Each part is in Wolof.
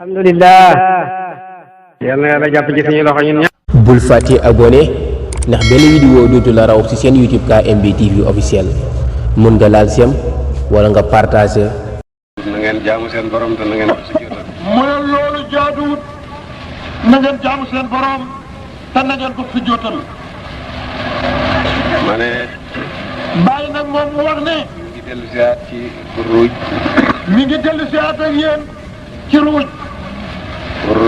alhamdulillah yal na yàlla jàpp ci suñu loxo ñun ñëpp. bul fàtte abonné ndax benn vidéo dootu la raw ci seen YouTube KMB TV officiel mun nga laal sem wala nga partager. na ngeen jaamu seen borom te na ngeen ko si jotal. mu ne loolu jaaduwut na ngeen jaamu seen borom te na ngeen ko fi jotal. ma ne. bàyyi nag moom mu wax ne. mi ngi dellu siyaat ci ruuj. mi ngi dellu siyaat ak yéen ci ruuj. pour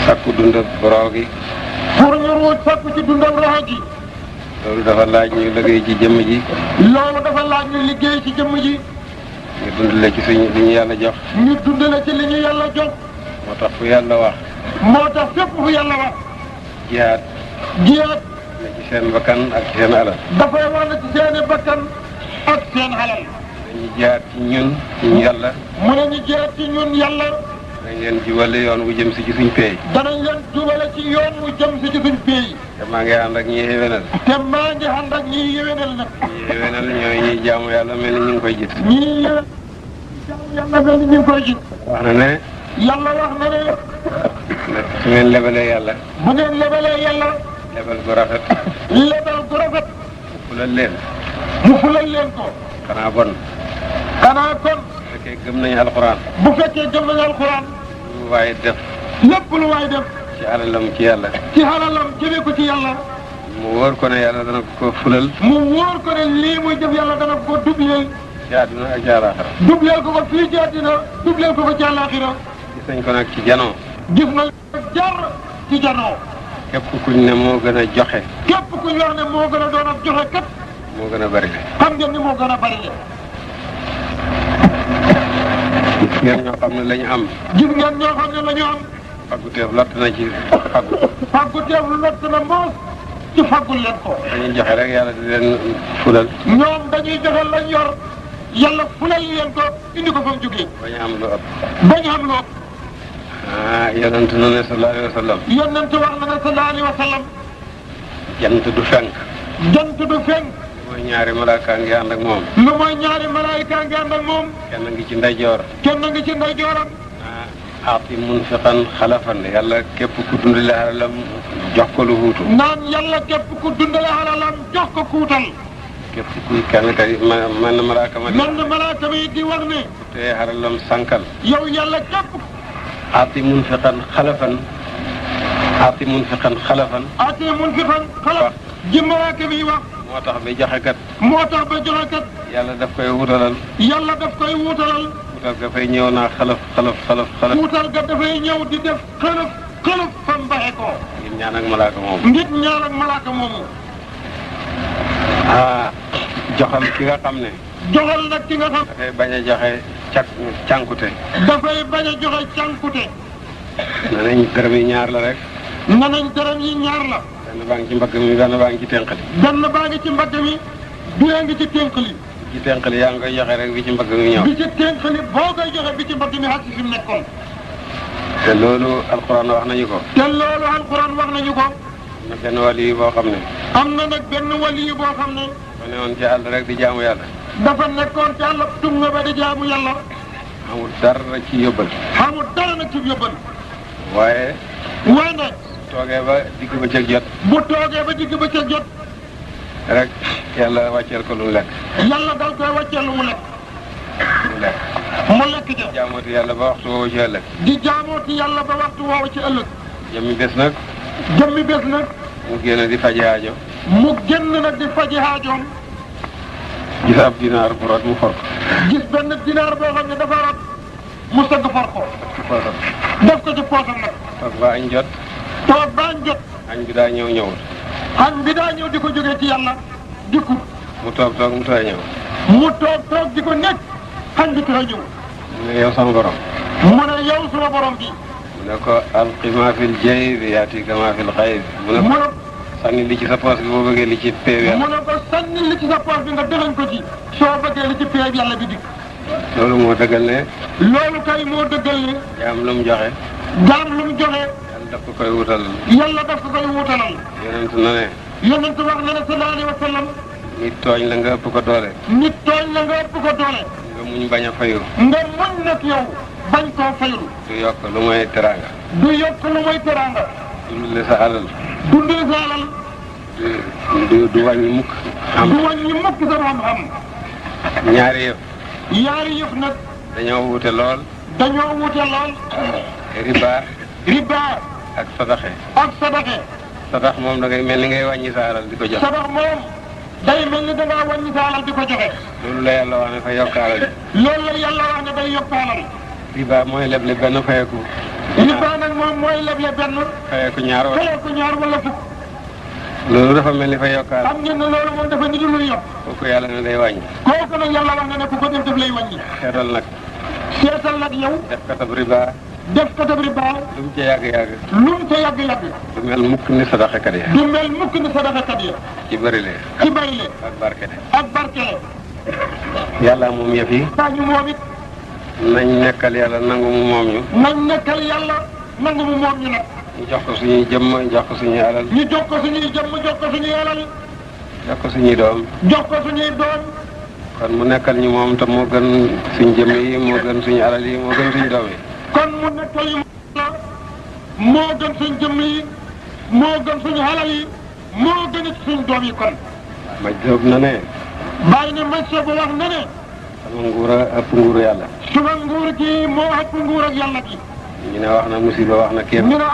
sakku dund ak boroo gi. pour ñu ruuj sakku ci dund ak roxo gi. loolu dafa laaj ñu liggéey ci jëmm ji. loolu dafa laaj ñu liggéey ci jëmm ji. ñu dundale ci suñu li ñu yàlla jox. ñu dundale ci li ñu yàlla jox. moo tax fu yàlla wax. moo tax fépp fu yàlla wax. jihaad. jihaad. ne ci seen bakkan ak ci seen alal. dafay wax ne ci seeni bakkan ak seen alal. dañuy jihaad ci ñun ci yàlla. mu ne ñu jihaad ci ñun yàlla. dañ leen jubale yoon wu jëm si ci suñ peey. danañ leen jubale ci yoon wu jëm si ci suñ peey. te maa ngi ànd ak ñi yéwénal. te maa ngi ànd ak ñi yéwénal nag. ñi yéwénal ñooy ñuy jaamu yàlla mel ni ñu ngi koy gis. ñii yéwénal jaamu yàlla mel ni ñu ngi koy gis. wax na ne. yàlla wax na ne. su ngeen lebalee yàlla. bu ngeen lebalee yàlla. lebal gu rafet. lebal gu rafet. mu fulal leen. mu fulal leen ko. xanaa bon. xanaa kon. bu fekkee gëm nañu alxuraan. bu fekkee gëm nañu alxuraan. lu waaye def. lépp lu waay def. ci alalam ci yàlla. ci alalam jëmee ko ci yàlla. mu wóor ko ne yàlla dana ko fulal. mu wóor ko ne lii muy jëf yàlla dana ko dubleel. ci àdduna ak ci àllaaxira. dubleel ko ko fii ci àddina dubleel ko ko ci àllaaxira. gis nañ ko nag ci janoo. gis nañ ko jar ci janoo. képp kuñ ne moo gën a joxe. képp kuñ wax ne moo gën a doon ak joxe kat. moo gën a bari le. xam ngeen ni moo gën a bari le. gis ngeen ñoo xam ne la ñu am. gis ngeen ñoo xam ne la ñu am. faggu teef lott na ci faggu. faggu teef lott na moos ci faggul leen ko. dañuy joxe rek yàlla di leen fulal. ñoom dañuy joxe lañ yor yàlla fulal leen ko indi ko fa mu jógee. ba ñu am lu ëpp. ba ñu am lu ëpp. yonent na ne sallallahu alayhi wa sallam. yonent wax na ne sallallahu alayhi wa sallam. jant du fenk. jant du fenk. mooy ñaari malaaka ngi ànd ak moom. lu mooy ñaari malaayika ngi ànd ak moom. kenn ngi ci ndeyjoor. kenn ngi ci ndeyjooram. aati munfiqan xalafan yàlla képp ku dundale alalam jox ko lu huutu. naan yàlla képp ku dundale alalam jox ko kuutal. képp kuy kenn kay man malaaka ma. mel na malaaka mi di wax ne. te alalam sànkal. yow yàlla képp. aati munfiqan xalafan. aati munfiqan xalafan. aati munfiqan xalaf. ji malaaka mi wax. moo tax ba joxe kat. moo tax ba joxe kat. yàlla daf koy wutalal. yàlla daf koy wutalal. wutal ga fay ñëw naa xalaf xalaf xalaf xalaf. wutal ga dafay ñëw di def xalaf xalaf fa mbaxe ko. ngir ñaan ak malaaka moom. ngir ñaan ak malaaka moomu. joxal ki nga xam ne. joxal nag ki nga xam. dafay bañ a joxe cànkute. dafay bañ a joxe cànkute. nee nañ dërëm yi ñaar la rek. nee nañ dërëm yi ñaar la. benn baa ngi ci mbagg mi benn baa ngi ci tenqali. benn baa ngi ci mbagg mi bee ngi ci tënkali. ci tenqali yaa ngi koy joxe rek bi ci mbagg mi ñëw. bi ci tënkali boo koy joxe bi ci mbagg mi xas fi mu nekkoon. te loolu alxuraan wax nañu ko. te loolu alxuraan wax nañu ko. am na benn wali boo xam ne. am na nag benn wali boo xam ne. ma ne woon ci àll rek di jaamu yàlla. dafa nekkoon ci àll tunga ba di jaamu yàlla. amul dara ci yóbbal. xamul dara nag ci yóbbal. waaye. waaye nag. toogee ba digg bëccëg jot. bu toogee ba digg bëccëg jot. rek yàlla wàcceel ko lu mu lekk. yàlla dal koy wàcceel lu mu lekk. mu lekk. mu lekk ja. jaamooti yàlla ba waxtu woowu ci ëllëg. di jaamooti yàlla ba waxtu woowu ci ëllëg. jëmmi bés nag. jëmmi bés nag. mu génn di faji aajo. mu génn nag di faji aajoom. gis ab dinaar bu rot mu for ko. gis benn dinaar boo xam ne dafa rot mu sëgg for ko. poosam. def ko ci poosam nag. toog ba añ jot. toog ba añ jot. añ bi daa ñëw ñëwut. añ bi daa ñëw di ko jógee ci yàlla dikkut. mu toog mu tooy ñëw. mu toog di ko nekk añ bi tooy ñëw. mu ne yow sama borom. mu ne yow suma borom bi. mu ne ko alqi maa fil jaybi yaatika maa fil xayb. mu ne ko sànni li ci sa poos bi boo bëggee li ci peew yàlla. mu ne ko sànni li ci sa poos bi nga dëxañ ko ci. soo bëggee li ci peew yàlla bi dikk. loolu moo dëggal ne. loolu kay moo dëggal ne. jaam lu mu joxe. jaam lu mu joxe. yàlla daf ko koy wutalal. yàlla daf ko koy wutalal. yonent na ne. yonent wax na ne sallallahu alayhi wa sallam. nit tooñ la nga ëpp ko doole. nit tooñ la nga ëpp ko doole. nga muñ bañ a fayu. nga muñ nag yow bañ koo faylu. du yokk lu mooy teraanga. du yokk lu mooy teraanga. dundale sa alal. dundale sa alal. du wàññi mukk. du wàññi mukk sa xam-xam. ñaari yëf. ñaari yëf nag. dañoo wute lool. dañoo wute lool. riba. riba. ak sadaxe. ak sadaxe. sadax moom da ngay mel ni ngay wàññi sa alal di ko joxe. sadax moom day mel ni da ngaa wàññi sa alal di ko joxe. loolu la yàlla wax ne fa yokk alal. loolu la yàlla wax ne day yokk alal. riba mooy leble benn fayeku. riba nag moom mooy leble benn. fayeku ñaar wala. fayeku ñaar wala fukk. loolu dafa mel ni fa yokk alal. xam ngeen ne loolu moom dafa ni lu yokk. kooku yàlla ne day wàññi. kooku nag yàlla wax na ne ku ko def lay wàññi. seetal nag. seetal nag yow. def katab riba. def katab riba. lu mu ca yàgg-yàgg. lu mu ca yàgg-yàgg. du mel mukk ni sadaxekat ya. du mel mukk ni sadaxekat ya. ci bëri lee. ci bëri lee. ak barkele. ak barkele. yàlla moom yëf yi. saa ñu moom it. nañ nekkal yàlla nangu mu moom ñu. nañ nekkal yàlla nangu mu moom ñu nag. ñu jox ko suñuy jëmm jox ko suñuy alal. ñu jox ko suñuy jëmm jox ko suñuy alal. jox ko suñuy doom. jox ko suñuy doom. kon mu nekkal ñu moom te moo gën suñ jëmm yi moo gën suñu alal yi moo gën suñu doom yi. kon mu nekkal ñu moo gën suñ jëmm yi moo gën suñu alal yi moo gën suñ doom yi kon. ma jóob na ne. bàyyi ne ma soobu wax na ne. sama nguur a ëpp nguuru yàlla. suma nguur gi moo ëpp nguur ak yàlla gi. ñu ne wax na musiba wax na kéem. ñu ne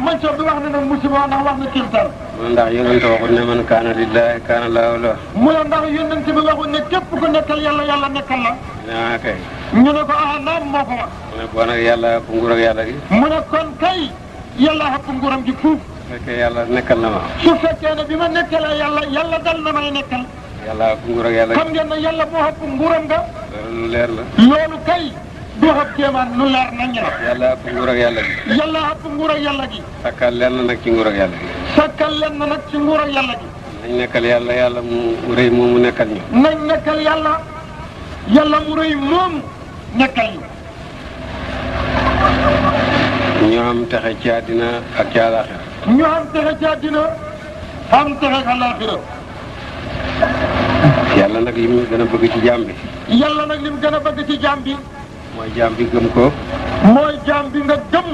man soob bi wax na nag musiba ndax wax na kéemtaan. mu ne ndax yonent waxul ne man kaana lillahi kaana lahu la. mu ne ndax yonent bi waxul ne képp ku nekkal yàlla yàlla nekkal la. ah kay. ñu ne ko naam moo ko wax. mu ne boo nag yàlla ëpp nguur ak yàlla gi. mu ne kon kay yàlla ëpp nguuram gi fuuf. su fekkee yàlla nekkal na ma. su fekkee ne bi ma nekkalee yàlla dal na may nekkal. yàlla ëpp nguur ak yàlla gi. xam ngeen ne yàlla moo ëpp nguuram nga. loolu lu leer la. loolu kay du ëpp kéemaan lu leer nañ la. yàlla ëpp nguur ak yàlla gi. yàlla ëpp nguur ak yàlla gi. sakkal lenn nag ci nguur ak yàlla gi. sakkal lenn nag ci nguur ak yàlla gi. nañ nekkal yàlla yàlla mu rëy moomu nekkal ñu. nañ nekkal yàlla mu rëy moomu nekkal ñu. ñoo am texe ci àddina ak ci àllaaxira. ñu am texe ci àddina am texe ci àllaaxira. yàlla nag li mu gën a bëgg ci jaam bi. yàlla nag li mu gën a bëgg ci jaam bi. mooy jaam bi gëm ko. mooy jaam bi nga gëm.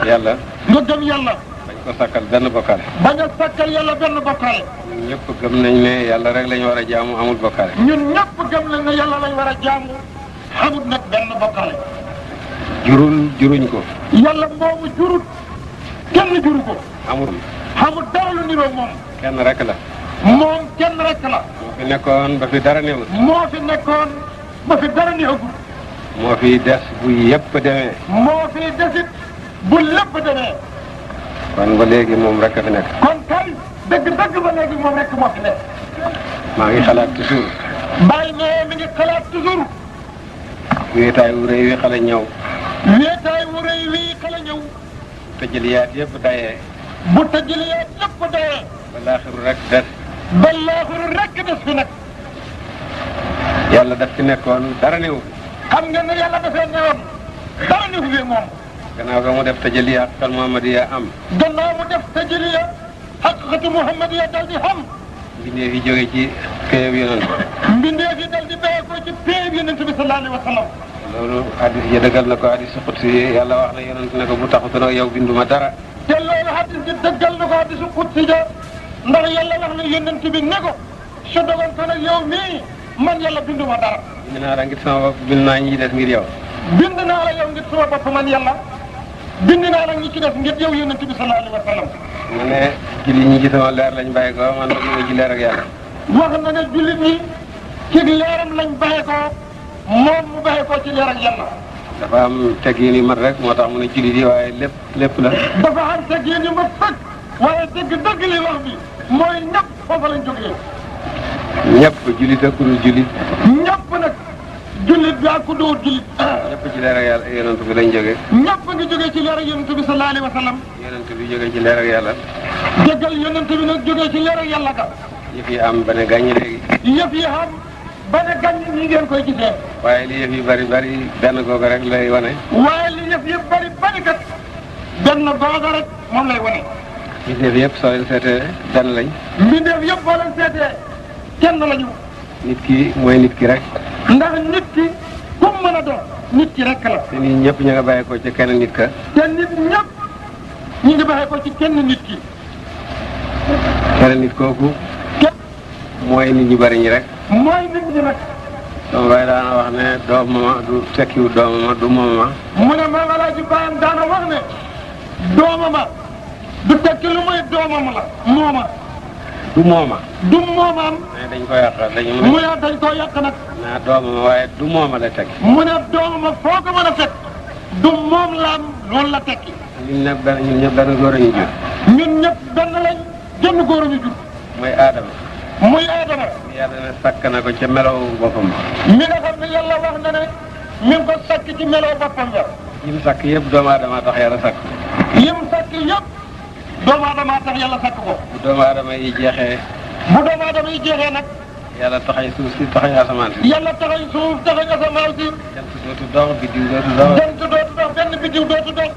yàlla. nga gëm yàlla. bañ ko sakkal benn bokkaale. bañ a sakkal yàlla benn bokkaale. ñun ñëpp gëm nañ ne yàlla rek lañ war a jaamu amul bokkaale. ñun ñëpp gëm nañ ne yàlla lañ war a jaamu xamut nag benn bokkaale. juruñ ko. yàlla moomu jurut kenn juru ko. amul. xamut dara lu niroo moom. kenn rek la. moom kenn rek la. moo fi nekkoon ba fi dara newul. moo fi nekkoon ba fi dara néegul. moo fi des bu yëpp demee. moo fi desit bu lépp demee. kon ba léegi moom rek a fi nekk. kon kay dëgg ba léegi moom rek moo fi nekk. maa ngi xalaat toujours. bàyyi ne mi ngi xalaat toujours. wéetaay wu rëy wi xale ñëw. wéetaay wu rëy wi xale ñëw. tëjëliyaat yëpp dayee. bu tëjëliyaat yëpp dayee. ba laaxiru rek des. ba laaxiru rek des fi nag. yàlla daf fi nekkoon dara newu. xam nga ne yàlla dafee newoon dara newu fi moom. gannaaw ga mu def tëjëliyaat xel Muhammadiya am. gannaaw mu def tëjëliya xaqiqatu Muhammadiya dal di xam. mbindeef yi jóge ci péyeb yonent. mbindeef yi dal di béye ko ci péyeb yonent bi sallallahu alayhi wa sallam. loolu hadis yi dëggal na ko hadis xutsi yàlla wax na yonent ne ko bu taxutoon ak yow binduma dara. te loolu hadis bi dëggal na ko hadisu xutsi ja ndax yàlla wax na yonent bi ne ko su dogantoon ak yow mii man yàlla binduma dara. bind naa la ngir sama bopp bind naa ñi des ngir yow. bind naa la yow ngir sama bopp man yàlla bind naa la ñi ci def ngir yow yonent bi sallallahu alayhi wa sallam. mu ne jullit ñi ci sama leer lañ bàyyi ko man nag ñu ci leer ak yàlla. wax na ne jullit ñi ci leeram lañ bàyyi ko moom mu bàyyi ko ci leer ak yàlla. dafa am teggin yu mat rek moo tax mu ne jullit yi waaye lépp la. dafa am teggin yu mat fekk waaye dëgg li wax bi mooy ñëpp foofa lañ jógee. ñëpp jullit ak ku dul jullit. ñëpp nag jullit bi ak ku dul jullit. ñëpp ci leer ak yàlla yonent bi lañ jógee. ñëpp ngi jógee ci leer ak yonent bi sallallahu alayhi wa sallam. yonent bi jógee ci leer ak yàlla. dëggal yonent bi nag jógee ci leer ak yàlla ka. yëf yi am ba ne gàññi léegi. yëf yi am ba ne gàññi ñi ngeen koy gisee. waaye li yëf yi bari benn googu rek lay wane. waaye li yëf yi bari kat benn googu rek moom lay wane. mbindeef yëpp soo leen seetee benn lañ. mbindeef yëpp boo leen seetee kenn lañu. nit ki mooy nit ki rek. ndax nit ki ku mu mën a doon nit ki rek la. te nit ñëpp ñu nga bàyyi ko ci kenn nit ka. te nit ñëpp ñu ngi bàyyi ko ci kenn nit ki. kenn nit kooku. képp mooy nit ñu bari ñi rek. mooy nit ñi nag. sama baay daana wax ne doomama du tekkiwu doomama du moomama. mu ne Maam Alaaji Baayam daana wax ne doomama du tekki lu muy doomam la mooma. du mooma. du moomaam. mais dañ ko yàq mu ne dañ koo yàq nag. naa doomama waaye du mooma la tekki. mu ne doomama foo ko mën a fekk du moom laam loolu la tekki. ñun ñëpp benn góor a ñu jur. ñun ñëpp benn lañ jënd góor a ñu jur. mooy Aadama. muy Aadama. yàlla ne sàkk na ko ca melow boppam. mi nga xam ne yàlla wax na ne mi ngi ko sàkk ci meloo boppam la. yim sàkk yëpp doomu aadama tax yàlla sàkk. yim sàkk yëpp doomu aadama tax yàlla sàkk ko. bu doomu aadama yi jeexee. bu doomu aadama yi jeexee nag. yàlla taxay suuf si taxay asamaan si. yàlla taxay suuf taxay asamaan si. jant dootu dox biddiw dootu dox. jant dootu dox benn biddiw dootu dox.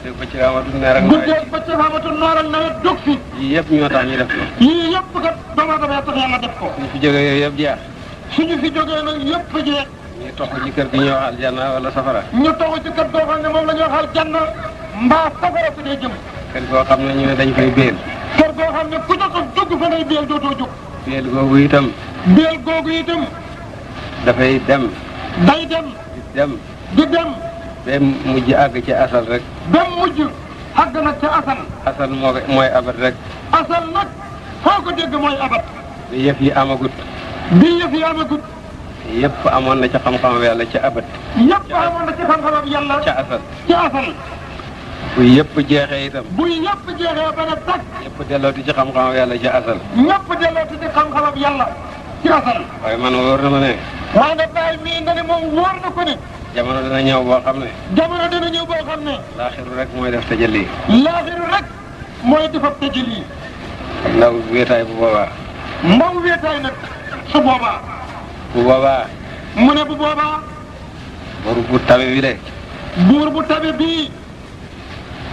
dégg ba ci amatul neer ak nawet. guddeeg bëccëg amatul noor ak nawet dug fi. yii yëpp ñoo tax ñu def ko. yii yëpp kat doomu aadama tax yàlla def ko. suñu fi jógee yooyu yëpp jeex. suñu fi jógee nag yëpp jeex. ñu tox ci kër gi ñuy wax aljanna wala safara. ñu toxu ci kër goo xam ne moom la ñuy wax aljanna mbaa safara fi dee jëm. kër goo xam ne ñu ne dañ koy béel. kër goo xam ne ku jot a dugg fa ngay béel dootoo jóg. béel googu itam. béel googu itam. dafay dem. day dem. di dem. di dem. ba mujj àgg ci asal rek. ba mujj àgg nag ca asal. asal mooy abat rek. asal nag foo ko dégg mooy abat. bi yëf yi amagut. bi yëf yi amagut. yëpp amoon na ca xam-xam yàlla ca abat. yëpp amoon na ci xam-xamam yàlla. ca asal. ca asal. bu yëpp jeexee itam. bu yëpp jeexee ba ne tag. yëpp dellooti ci xam-xam yàlla ca asal. ñëpp dellooti ci xam-xamam yàlla ci asal. waaye man wóor na ma ne. waaye nag Baay mii nga ne moom wóor na ko ne. jamono dana ñëw boo xam ne. jamono dina ñëw boo xam ne. laaxiru rek mooy def tajalli. laaxiru rek mooy defar tajalli. ndaw wéetaay bu boobaa. ndaw wéetaay nag su boobaa. bu boobaa. mu ne bu boobaa. boru bu tabe bi de. buur bu tabe bii.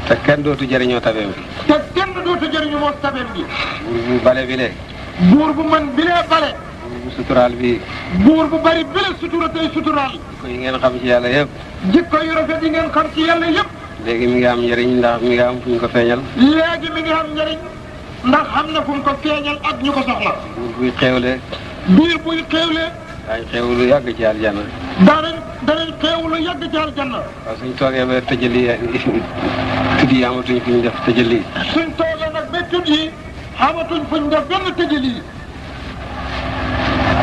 te kenn dootu jëriñoo tabeem bi. te kenn dootu jëriñu moos tabeem bi. buur bu bale bi de. buur bu man bilee bale. buur bu suturaal bi. buur bu bari bile sutura tey suturaal. jikko yi ngeen xam ci yàlla yëpp. jikko yu rafet yi ngeen xam ci yàlla yëpp. léegi mi ngi am njëriñ ndax mi ngi am fu ñu ko feeñal. léegi mi ngi am njëriñ ndax xam na fu mu ko feeñal ak ñu ko soxla. buur buy xéewle. biir buy xéewle. daañ xéewlu yàgg ci aljanna. danañ xéewlu yàgg ci aljanna. waaw suñ toogee ba tëjali tudd yi amatuñ fu ñu def tëjali. suñ toogee nag ba tudd yi xamatuñ fuñ def benn tëjali.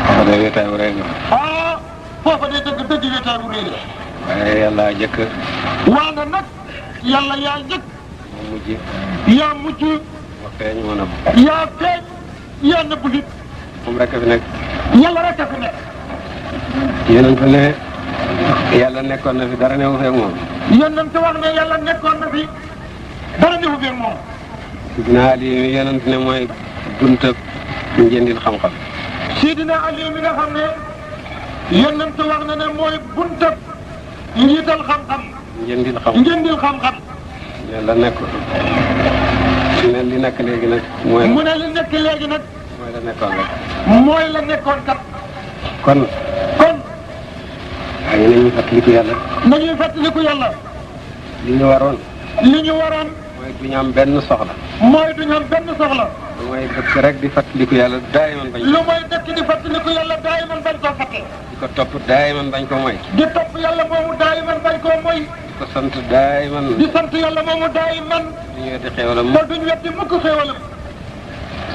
foofa de wéetaay bu rëy nga. ah foofa de dëgg dëgg wéetaay bu rëy la. waaye yàlla jëkk. waane nag yàlla yaa njëkk. moo mujj. yaa mujj. moo feeñ moo nëbb. yaa feeñ. yaa nëbb nit. moom rek a fi nekk. yàlla rek a fi nekk. yonent ne yàlla nekkoon na fi dara newu feeg moom. yonent wax ne yàlla nekkoon na fi dara newu feeg moom. Sidina Ali mi yonent ne mooy buntab njëndil xam-xam. Sidina Ali mi nga xam ne yonent wax na ne mooy buntab njiital xam-xam. njëndil xam-xam njëndil xam-xam. yàlla nekk ne li nekk léegi nag. mooy mu ne li nekk léegi nag. mooy la nekkoon rek. mooy la nekkoon kat. kon. waaye nañuy fàttaliku yàlla. nañuy fàttaliku yàlla. li ñu waroon. li ñu waroon. mooy du ñu am benn soxla. mooy du ñu am benn soxla. lu mooy dëkk rek di fàttaliku yàlla daayiman bañ. lu mooy dëkk di fàttaliku yàlla daayiman bañ koo fàtte. di ko topp daayiman bañ ko moy. di topp yàlla moomu daayiman bañ koo moy. di ko sant daayiman. di sant yàlla moomu daayiman. du ñu weddi xéewalam. te duñ weddi mukk xéewalam.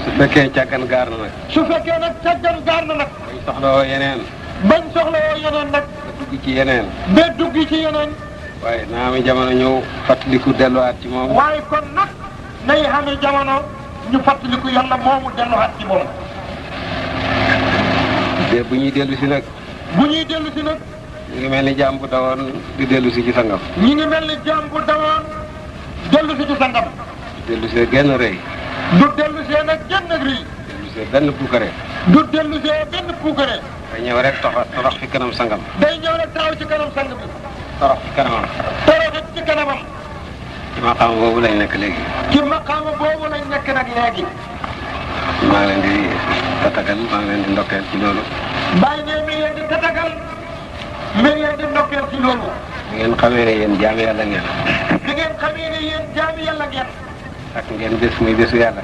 su fekkee càggan gaar na nag. su fekkee nag càggan gaar na nag. bañ soxlawoo yeneen. bañ soxlawoo yeneen nag. ba dugg ci yeneen. ba dugg ci yeneen. waaye naa mi jamono ñëw fàttaliku delluwaat ci moom. waaye kon nag nay xamee jamono ñu fàttaliku yàlla moomu delluwaat ci moom. de bu ñuy dellu si nag. bu ñuy dellu si nag. ñu ngi mel ni jaam bu dawoon di dellu si ci sangam. ñi ngi mel ni jaam bu dawoon dellu si ci sangam. dellu see genn rëy. du dellu see nag genn rii. dellu see benn puukare. du dellu see benn puukare. day ñëw rek torox fi kanam sangam. day ñëw rek taxaw ci kanam sang bi. torox fi kanamam. toroxit ci kanamam. ci maqaam boobu lañ nekk léegi. ci maqaama boobu lañ nekk nag léegi. maa ngi leen di tatagal maa ngi leen di ndokkeel ci loolu. bàyyi ne mi leen di tatagal mi ngi leen di ndokkeel ci loolu. bi ngeen xamee ne yéen jaami yàlla ngeen. bi ngeen xamee ne yéen jaami yàlla ngeen. ak ngeen bés muy bésu yàlla.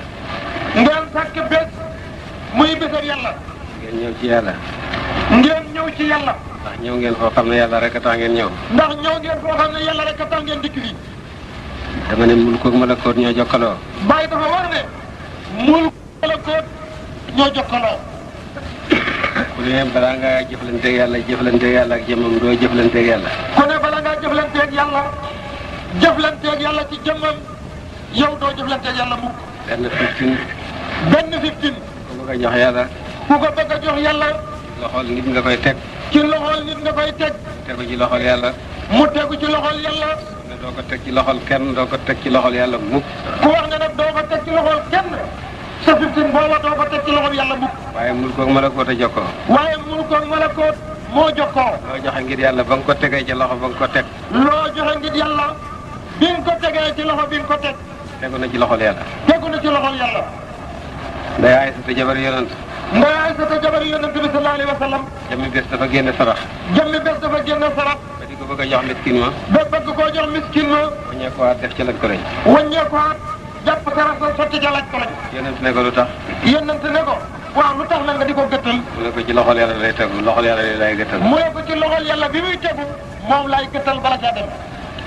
ngeen sàkk bés muy bésab yàlla. ngeen ñëw ci yàlla. ngeen ñëw ci yàlla. ndax ñëw ngeen foo xam ne yàlla rek a tax ngeen ñëw. ndax ñëw ngeen foo xam ne yàlla rek a tax ngeen dikk fii. dama ne mulk ak malakoot ñoo jokkaloo. Baye dafa war ne mulk malakoot ñoo jokkaloo. ku ne balaa ngaa jëflanteeg yàlla ak jëmmam doo jëflanteeg yàlla. ku ne bala ngaa jëflanteeg yàlla ci jëmmam yow doo jëflanteeg yàlla mukk. benn 15. ku bëgg a jox yàlla. ku ko bëgg a jox yàlla. loxol nit nga koy teg. ci loxol nit nga koy teg. tegu ci loxol yàlla. mu tegu ci loxol yàlla. ne doo ko teg ci loxol kenn doo ko teg ci loxol yàlla mukk. ku wax ne nag doo ko teg ci loxol kenn sa 15 booba doo ko teg ci loxol yàlla mukk. waaye mulk ak malakoot a jokkoo. waaye mulk ak malakoot moo jokkoo. loo joxe ngir yàlla ba nga ko tegee ci loxo ba nga ko teg. loo joxe ngir yàlla bi nga ko tegee ci loxo bi nga ko teg. tegu na ci loxol yàlla. tegu na ci loxol yàlla. Ndeye Aysata jabar yonent. Ndeye Aysata jabar yonent bi sallallahu alayhi wa sallam. jëmmi bés dafa génne sarax. jëmmi bés dafa génne sarax. ba di ko bëgg a jox miskin ma. ba bëgg koo jox miskin ma. waññee ko waat def ci lañ ko lañ. waññee ko waat jàpp sarax sa sotti ca laaj ko lañ. yonent ne ko lu tax. yonent ne ko waaw lu tax na nga di ko gëttal. mu ne ko ci loxol yàlla lay tegu loxol yàlla lay gëttal. mu ne ko ci loxol yàlla bi muy tegu moom laay gëttal bala caa dem.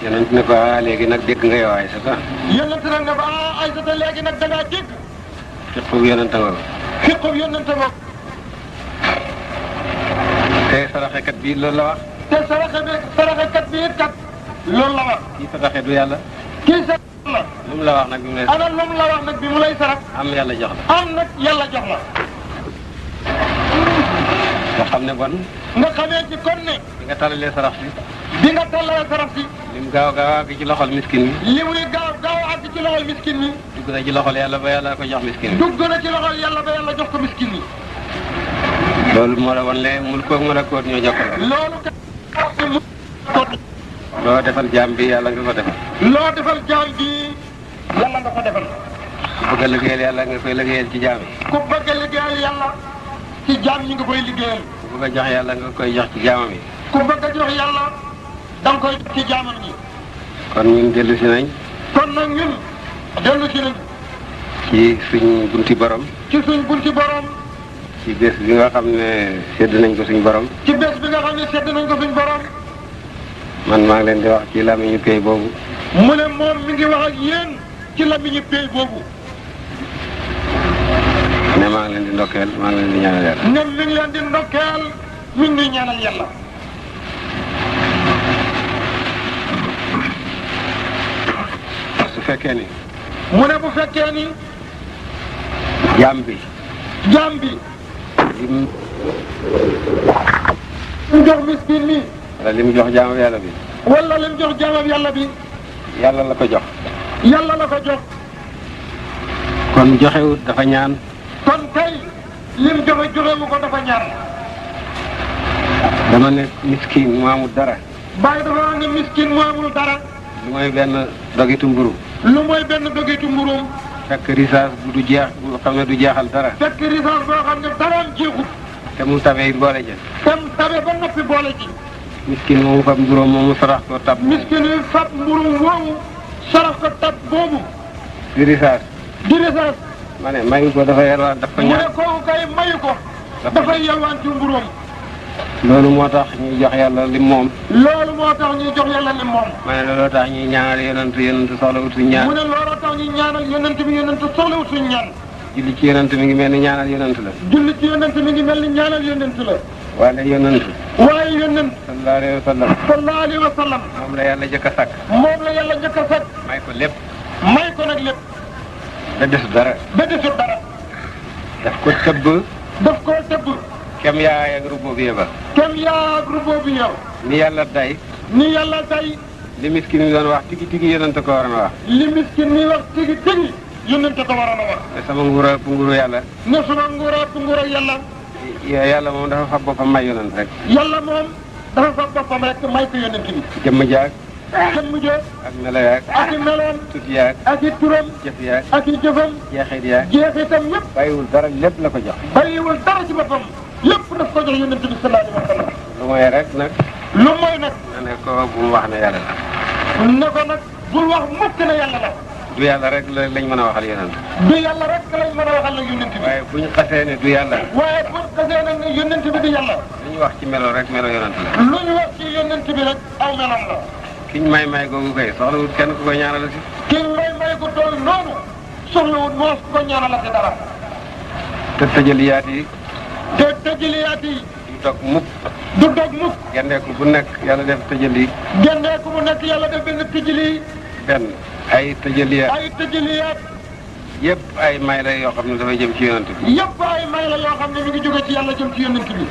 yonent ne ko léegi nag dégg nga yow Aysata. yonent nag ne ko Aysata léegi nag da ngaa dégg. fiqub yonent nga ko. fiqub yonent nga ko. te saraxekat bii loolu la wax. te saraxekat bi it kat loolu la wax. kii saraxe du yàlla. kii sarax la. lu mu la wax nag bi mu lay. ana lu mu la wax nag bi mu lay sarax. am yàlla jox la. am nag yàlla jox la. nga xam ne bon. nga xamee ci kon ne. bi nga talalee sarax si. bi nga tallalee sarax si. lim gaaw àgg ci loxol miskin mi. li muy gaaw àgg ci loxol miskin mi. dugg na ci loxol yàlla ba yàlla ko jox miskin mi. dugg na ci loxol yàlla ba yàlla jox ko miskin mi. loolu moo la wan le mulk ak malakoot ñoo jokkaloo. loolu kat loo defal jaam bi yàlla nga ko defal. loo defal jaam bi yàlla nga ko defal. ku bëgg a liggéeyal yàlla nga koy liggéeyal ci jaam yi. ku bëgg a liggéeyal yàlla ci jaam yi nga koy liggéeyal. ku bëgg a jox yàlla nga koy jox ci jaamam yi. ku bëgg a jox yàlla da nga koy jox ci jaamam yi. kon ñun dellu si nañ. kon nag ñun dellu si nañ. ci suñ bunti borom. ci suñ bunti borom. ci bés bi nga xam ne sedd nañ ko suñ borom. ci bés bi nga xam ne sedd nañ ko suñ borom. man maa ngi leen di wax ci làmmiñu pay boobu. mu ne moom mi ngi wax ak yéen ci làmmiñu pay boobu. ne maa ngi leen di ndokkeel maa ngi leen di ñaanal yàlla. ne mi ngi leen di ndokkeel mi ngi ñaanal yàlla. su fekkee ni. mu ne bu fekkee ni. jaam bi. jaam bi. lim jox miskin mi. wala lim jox jaamam yàlla bi. wala lim jox jaamam yàlla bi. yàlla la ko jox. yàlla la ko jox. kon joxewut dafa ñaan. kon kay lim joxewu ko dafa ñaan. dama ne miskin mu amul dara. Baye dafa wax ne miskin mu amul dara. lu mooy benn dogitu mburu. lu mooy benn dogitu mburum. fekk risaas bu du jeex bu xam ne du jeexal dara. fekk risaas boo xam ne daraam jeexut. te mu tabee it boole ja. tem tabe ba noppi boole ci. miskin moomu fab mburóom moomu sarax ko tab. miskin yi fab mburum woowu sarax ko tab boobu. di risaas. di risaas. ma ne mayu ko dafa yelwaan daf ko mu ne ñaan. kooku kay mayu ko. dafay yalwaan ci mburum. loolu moo tax ñuy jox yàlla lim moom. loolu moo tax ñuy jox yàlla lim moom. ma ne looloo tax ñuy ñaanal yonent soxla wut suñu ñaan. mu ne looloo tax ñuy ñaanal yonent bi yonent soxlawut suñu ñaan. julli ci yonent mi ngi mel ni ñaanal yonent la. julli ci yonent mi ngi mel ni ñaanal yonent la. waaye yonent. waaye yonent. sallallahu alayhi wa sallam. sallallahu alayhi wa sallam. moom la yàlla jëkk a sàkk. moom la yàlla njëkk a sàkk. may ko lépp. may ko nag lépp. da desu dara. ba desut dara. daf ko tëbb. daf koo tëbb. kem yaay ak rububiyya ba. kem yaa groupe bi yow. ni yàlla day. ni yàlla tey. li miskin mi doon wax tigi tigi yonent ko waroon a wax. li miskin mi wax tigi tigi. yonent ko waroon a wax. te sama nguura pu nguuru yàlla. ne suma nguura yàlla. yàlla moom dafa fab boppam may yonent rek. yàlla moom dafa fab boppam rek may ko yonent bi. jëmm jaag. jëmm ja. ak melo yaag. ak i meloom. tuuti yaag. ak i turam. jëf yaag. ak i jëfam. jeexit yaag. jeexitam yëpp. bàyyiwul dara lépp la ko jox. bàyyiwul dara ci boppam. lépp daf ko jox yonent bi sallallahu alayhi wa sallam. lu mooy rek nag. lu mooy nag. ne ko bu mu wax ne yàlla la. ne ko nag bul wax mukk ne yàlla la. du yàlla rek lañ mën a waxal yonent. du yàlla rek lañ mën a waxal la yonent bi. waaye bu ñu xasee ne du yàlla. waaye bu ñu xasee nag ne yonent bi du yàlla. lu ñu wax ci melo rek melo yonent la. lu ñu wax ci yonent bi rek aw melam la. kiñ may googu kay soxlawul kenn ku ko ñaanal si. kiñ may ko toll noonu soxlawul moos ku ko ñaanal ci dara. te tëjaliyaat yi. te tëjaliyaat yi. du dog mukk. du dog mukk. gendeeku bu nekk yàlla def tëjali. gendeeku bu nekk yàlla def benn tëjali. benn ay tëjaliyaat. ay tëjaliyaat. yëpp ay may la yoo xam ne dafay jëm ci yonent bi. yëpp ay may la yoo xam ne mi ngi jóge ci yàlla jëm ci yonent bi.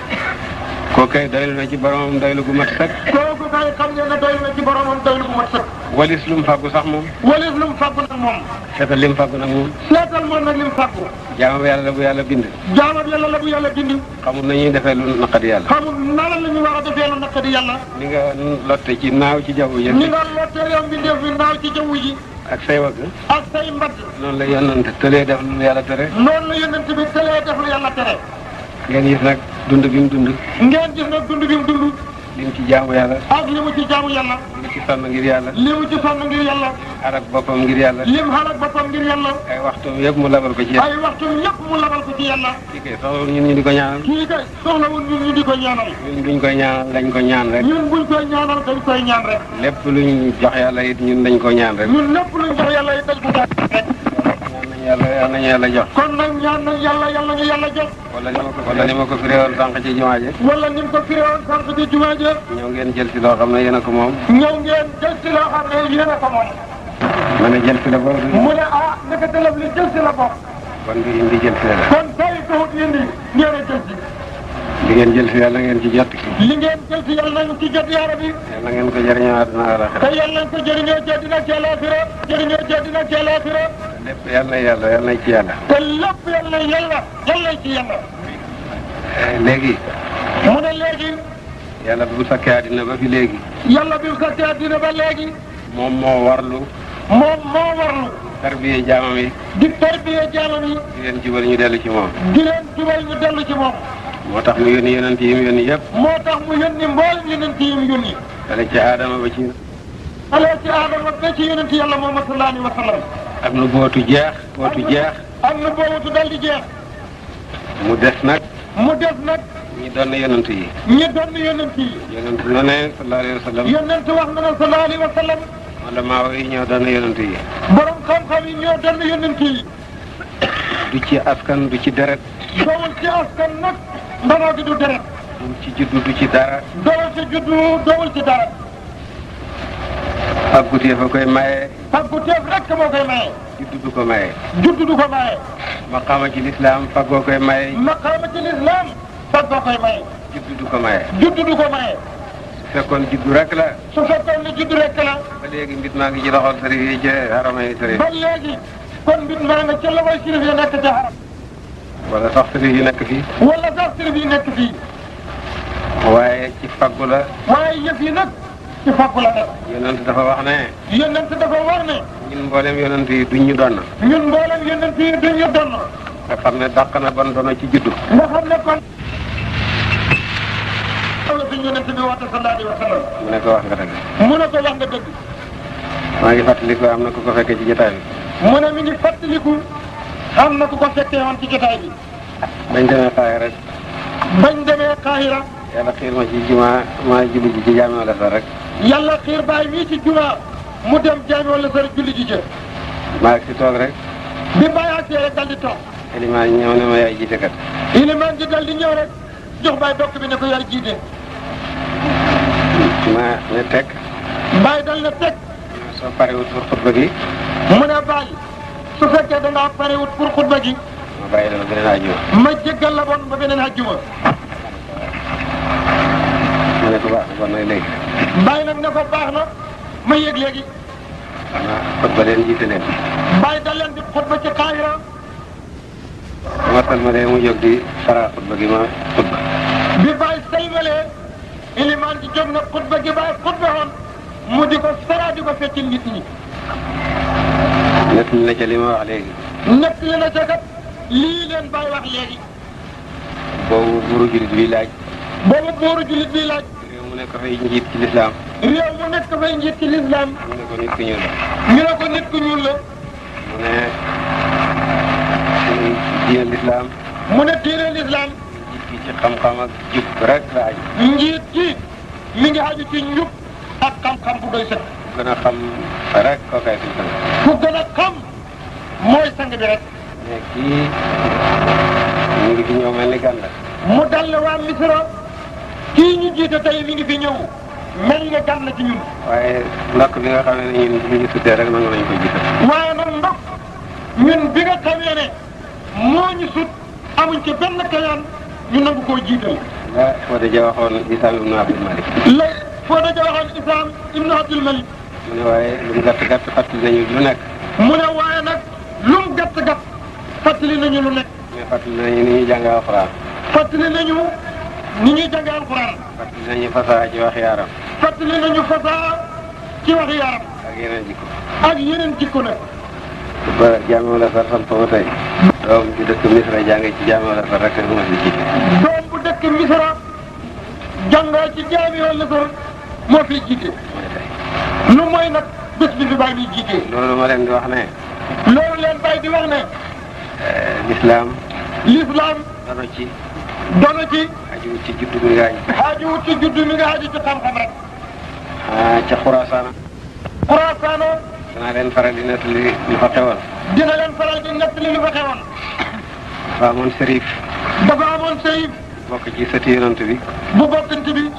kooku kay doylu na ci boromam doylu gu mat sëkk. kooku kay xam ngeen ne doylu na ci boromam doylu gu mat sëkk. walis lu mu fàggu sax moom. walis lu mu fàggu nag moom. seetal li mu fàggu nag moom. seetal moom nag li mu fàggu. jaamam yàlla la bu yàlla bind. jaamam yàlla la bu yàlla bind. xamul nañuy defee lu naqadi yàlla. xamul nala la ñu war a defee lu naqadi yàlla. ni nga lotte ci naaw ci jaww ji. ni nga lotte yow mbindeef bi naaw ci jaww ji. ak say wagg. ak say mbagg. noonu la yonent tëlee def lu yàlla tere. noonu la yonent bi tëlee def lu yàlla tere. ngeen gis nag dund bi mu dund. ngeen gis nag dund bi mu dund. li mu ci jaamu yàlla. ak li mu ci jaamu yàlla. li mu ci sonn ngir yàlla. li mu ci sonn ngir yàlla. xarak boppam ngir yàlla. lim xarak boppam ngir yàlla. ay waxtum yëpp mu labal ko ci yàlla. ay waxtum yëpp mu labal ko ci yàlla. kii kay soxlawul ñun ñu di ko ñaanal. kii kay soxlawul ñun ñu di ko ñaanal. ñun buñ koy ñaanal dañ ko ñaan rek. ñun buñ koy ñaanal dañ koy ñaan rek. lépp luñ jox yàlla it ñun dañ ko ñaan rek. ñun lépp luñ jox yàlla it dañ ko ñaan rek. yal nañu yàlla jox. kon nag ñaan nañ yàlla yàlla ñu yàlla jox. wala ni ma ko firee woon sànq ci jumaa ji. wala ni mu ko firee woon sànq ci jumaa ji. ñëw ngeen jël si loo xam ne yéen a ko moom. ñëw ngeen jël si loo xam ne yéen a ko moom. ma ne jël si la boobu. mu ne ah naka tëlëf li jël si la bokk. kon bi indi jël si la. kon tey taxut indi ngeen a jël si. li ngeen jël si yàlla ngeen ci jot. li ngeen jël si yàlla nañ ci jot yaara bi. yàlla ngeen ko jëriñoo àdduna àllaaxira. te yàlla nañ ko jëriñoo jëddina ci àllaaxira. jëriñoo jëddina ci àllaaxira. lépp yàlla na ci yàlla. te lépp yàlla yàlla ci yàlla. léegi. mu ne léegi. yàlla bu sakkee àddina ba fi léegi. yàlla bi sakkee àddina ba léegi. moom moo warlu. tarbiye jaamam yi. di tarbiye jaamam yi. di leen jubal ñu dellu ci moom. di leen jubal ñu dellu ci moom. moo tax mu yónni yonent yi mu yónni yëpp. moo tax mu yónni mboolem yonent yi mu yónni. dale ci Adama ba ci. dale ci Adama ba ci yonent yàlla Muhammad sallallahu alayhi wa sallam. am na bootu jeex. am na bootu dal di jeex. mu des nag. ñi doon yonent yi. yonent na ne sallallahu alayhi wa sallam. yonent wax na ne sallallahu alayhi wa sallam. wala maa yi ñoo doon yonent yi. borom xam-xam yi ñoo doon yonent yi. du ci askan du ci deret. dowul ci askan nag. ndanoo gi du deret. du ci juddu du ci dara. dowul ci dara. fagguteef a koy maye. fagguteef rek moo koy maye. juddu du ko maye. juddu du ko maye. maqaama ci lislaam faggoo koy maye. maqaama ci lislaam faggoo koy maye. juddu du ko maye. juddu du ko maye. su fekkoon juddu rek la. su fekkoon ne juddu rek la. ba léegi mbit maa ngi ci loxol sërif yi ci haramay sërif. ba léegi kon mbit maa nga ca loxol sërif yi nekk ca haram. wala sax sërif yi nekk fii. wala sax sërif yi nekk fii. waaye ci faggu la. waaye yëf yi nag ci faggu la nekk. yonent dafa wax ne. ñun mboolem yonent yi duñ ñu donn. nga xam ne dàq na bon dono ci juddu. nga xam ne kon. la suñu yonent bi woote sallallahu alayhi wa sallam. mu ne ko wax nga dëgg. maa ngi fàttaliku am na ku ko fekkee ci jotaay bi. mu ne mi ngi fàttaliku am na ku ko fekkee woon ci jotaay bi. bañ demee Kaahira. yàlla xiir ma ci jumaa maa julli ji ci jaami wala sar rek. yàlla xiir baay mii ci jumaa mu dem jaami wala sar julli ji jë. maa ngi si toog rek. bi baay agsee rek dal di toog. Ilimaan ñëw ne ma yaay jiite kat. Ilimaan ji dal di ñëw rek jox baay dokk bi ne ko yaay jiite. ma ne teg. baay dal na teg. soo parewut pour xutba gi. mu ne baay su fekkee da ngaa parewut pour xutba gi. ma bàyyi la ba beneen àjjuma. ma jéggal la bon ba beneen àjjuma. ma ne ko baax na kon nag léegi. baay nag ne ko baax na ma yëg léegi. xanaa xutba leen jiite leen. baay dal leen di xutba ci Kaahira. ma salmalee mu jóg di fara xutba gi ma xutba. bi baay salmalee ilimaan di jóg na xutba gi baay xutba woon mu di ko sara di ko fekki nit ñi. nett li na ca li ma wax léegi. nett li na ca kat lii leen baay wax léegi. boobu buuru jullit bi laaj. boobu buuru jullit bi laaj. réew mu nekk fay njiit ci lislaam. réew mu nekk fay njiit ci lislaam. ñu ne ko nit ku ñuul la. ñu ne ko nit ku ñuul la. mu ne diine lislaam. mu ne diine lislaam. njiit gi ci xam-xam ak jub rek la aju. njiit gi mi ngi aju ci njub ak xam-xam bu doy sëkk. ku gën a xam rek kookaay suñu sang. ku gën a xam mooy sang bi rek. mais kii mu ngi fi ñëw mel ni gan la. mu dal ne waa Misra kii ñu jiite tey mi ngi fi ñëw mel nga gan la ci ñun. waaye ndokk bi nga xamee ne ñun bi ñu sutee rek nangu nañu koy jiital. waaye nag ndok ñun bi nga xamee ne moo ñu sut amuñ ci benn kañaan ñu nangu koo jiital. la Fodé Dia waxoon Isaam ibnu Abdul Malik. la Fodé Dia waxoon Isaam ibnu Abdul Malik. mu ne waaye lu mu gàtt gàtt fàttali nañu lu nekk. mu ne waaye nag lu mu gàtt gàtt fàttali nañu lu nekk. mais fàttali nañu ni ñuy jàng alxuraan. fàttali nañu ni ñuy jàng alxuraan. fàttali nañu fasaa ci wax yaaram. fàttali nañu fasaa ci wax yaaram. ak yeneen jikko. ak yeneen jikko nag. ba Jaamiul Azhar samp ba tey. doom ju dëkk Misra jàngee ci Jaamiul Azhar rek mu si jiite. doom bu dëkk Misra jàngoo ci Jaamiul Azhar moo fiy jiite. mooy tey. lu mooy nag bés bi fi bàyyi bi jiite. loolu ma leen di wax ne. loolu leen bàyyi di wax ne. lislaam. l'islam dono ci. dono ci. ajuwut ci juddu bi nga aju. xaajuwut ci juddu mi nga aju ci xam-xam rek. ca Xuraasaan. Xuraasaano danaa leen faral di nettali lu fa xewoon. dina leen faral di nettali lu fa xewoon. dafa amoon sërif. dafa amoon sayib bokk ci sëti yonent bi. bu bokkante bi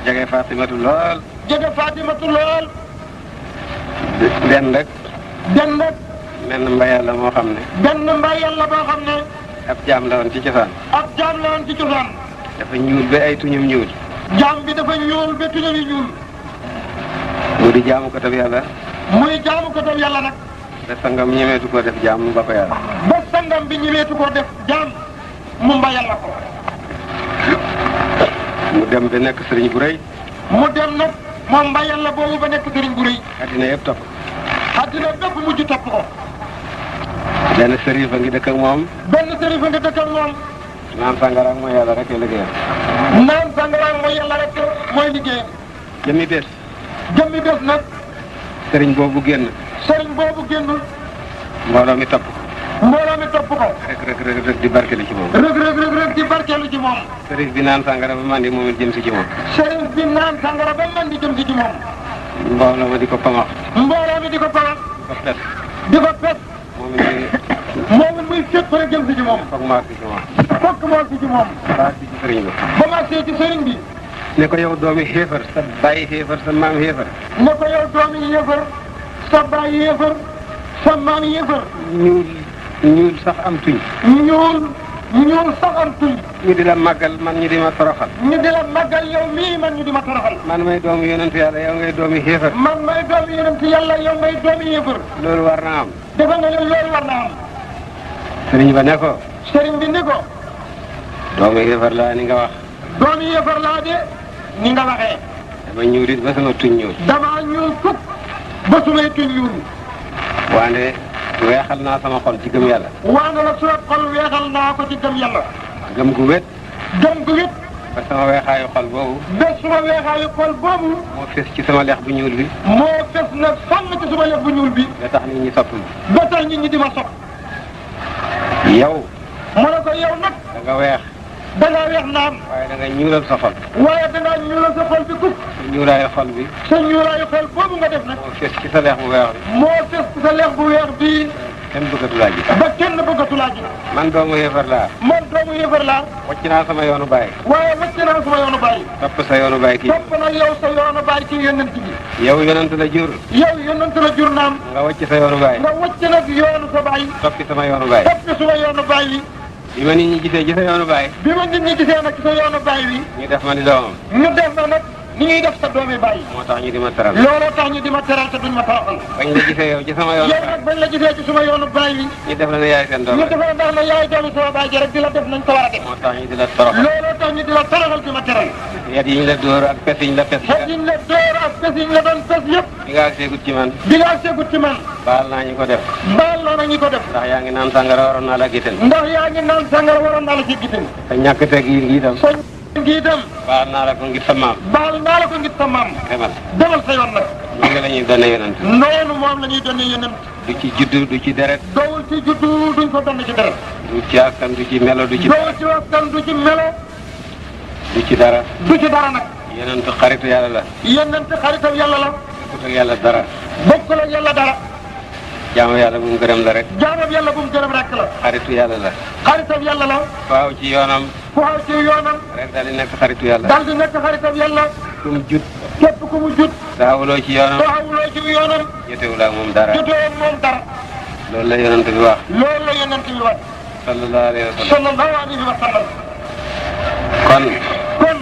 jege Fatimatu lool. jege Fatimatu lool. den rek. den nag menn mbayal la moo xam ne. benn mbay yàlla boo xam ne ab jaam la woon ci cosaan. ab jaam la woon ci cosaan. dafa ñuul ba ay tuñum ñuul. jaam bi dafa ñuul ba tuñam yi ñuul. mu di jaamu ko tab yàlla. muy jaamu ko tam yàlla nag. ba sangam ñemeetu koo def jaam mu ba ko yàlla. ba sangam bi ñëweetu koo def jaam mu mba yàlla ko. mu dem ba nekk sëriñ bu rëy. mu dem nag moom mba yàlla boobu ba nekk sëriñ bu rëy. addina yëpp topp. addina bépp mujj topp ko. benn sërif a ngi dëkk ak moom. benn sëriñ fa nga dëkk ak moom. naan sangara ak mooy yàlla rek liggéeyam. naan sangaraam mooy yàlla rek mooy liggéeyam. jëmmi bés. jëmmi bés nag sëriñ boobu génn. sëriñ boobu génn mbooloo mi topp ko. mbooloo mi topp ko. rek di barkeli ci moom. rëg di barkeelu ci moom. sërif bi naan sangara ba mandi moom it jëm si ci moom. sëriñ bi naan sangara ba man di jëm si ci moom. mbooloo ma di ko pamax. mbooloo mi di ko paral. di ko pes. di ko pes. moom it moom it muy fépp rek jëm si ci moom. foog maag si ci moom. fokk moo si ci moom. baag si ci sëriñ ba. ba ma see ci sëriñ bi. ne ko yow doomi xéefar sa bàyyi xéefar sa maam xéefar. ne ko yow doomi yéefar sa baay yéefar sa maam yéefar. ñuul sax am tuñ. ñuul sax am tuñ. ñu di la màggal man ñu di ma toroxal. ñu di la màggal yow mii man ñu di ma toroxal. man may doomu yonent yàlla yow ngay doomi xéefar. man may doomi yonent yàlla yow ngay doomi yéefar. loolu war na am. dafa nga ne loolu war na am. sëriñ ba ne ko. sëriñ bi ni ko. doomu xéefar laa ni nga wax. doomi yéefar laa de ni nga waxee. dama ñuulit ba sama tuñ ñuul. damaa ñuul fukk ba sumay tuñ ñuul. waande weexal naa sama xol ci gëm yàlla. waane nag suma xol weexal naa ko ci gëm yàlla. gëm gu wét. gëm gu wét. ba sama weexaayu xol boobu. ba suma weexaayu xol boobu. moo fes ci sama lex bu ñuul bi. moo fes nag fànn ci suma lex bu ñuul bi. ba tax nit ñi sopp ma. ba tax nit ñi di ma sopp. yow. mu ne ko yow nag. da nga weex. da ngaa weex naam. waaye da nga ñuulal sa xol. waaye da ngaa ñuulal sa xol bi kuk. sa ñuulaayu xol bi. sa ñuulaayu xol boobu nga def nag. moo fes ci sa lex bu weex bi. moo fes ci sa lex bu weex bii. kenn bëggatu laa gis. ba kenn bëggatu laa gis. man doomu xéefar laa. man doomu yéefar laa. wàcc naa sama yoonu baay. waaye wàcc naa sama yoonu baay. topp sa yoonu baay kii. topp na yow sa yoonu baay ci yonent bi. yow yonent la jur. yow yonent la jur naam. nga wàcc sa yoonu baay. nga wàcc nag yoonu sa baay. toppi sama yoonu baay. toppi suma yoonu baay wi. bi ma nit ñi gisee ci sa yoonu baay. bi ma nit ñi gisee nag ci sa yoonu baay wi. ñu def ma ni doomam. ñu def na nag ni ñuy def sa doomi baay. moo tax ñu di ma teral. looloo tax ñu di ma teral te duñ ma toroxal. bañ la gisee yow ci sama yoonu yow baay. nag bañ la gisee ci suma yoonu baay wi. ñu def la ne yaay seen doom. ñu defee ndax na yaay doomi sama baay ji rek di la def nañ ko war a def. moo tax ñu di la torox. looloo tax ñu di la toroxal di ma teral. yat yi ñu la dóor ak pes yi ñu la pes. xet yiñ la door ak pes yiñ la doon pes yëpp. bi nga seegut ci man. bi nga segut ci man. baal naa ñu ko def. baal naa na ñi ko def. ndax yaa ngi naan sàngara waroon naa la giteen. ndax yaa ngi naan sangara waroon naa la ci gitin. te ñàkk teg yi ngi itam. sa ngi itam. baal naa la ko ngir sa maam. baal naa la ko ngir sa maam. demal sa yoon nag. noonu la ñuy donne yonent. noonu moom la ñuy donne yonent. du ci juddu du ci deret. dowul ci juddu duñ ko donn ci deret. du ci askan du ci melo du ci. dowul ci askan du ci melo. du ci dara. du ci dara nag. yonent xaritu yàlla la. yonent xaritam yàlla la. bokkul ak yàlla dara. bokkul ak yàlla dara. jaamu yàlla bu mu gërëm la rek. jaamam yàlla bu mu gërëm rek la. xaritu yàlla la. xaritam yàlla la. faaw ci yoonam. faaw ci yoonam. rek daal di nekk xaritu yàlla. daal di nekk xaritam yàlla. ku mu jut. képp ku mu jut. taxawuloo ci yoonam. taxawuloo ci yoonam. jotewul ak moom dara. jotewul moom dara. loolu la yonent bi wax. loolu la yonent bi wax. sallallahu alayhi wa sallam. sallallahu alayhi wa sallam. kon. kon.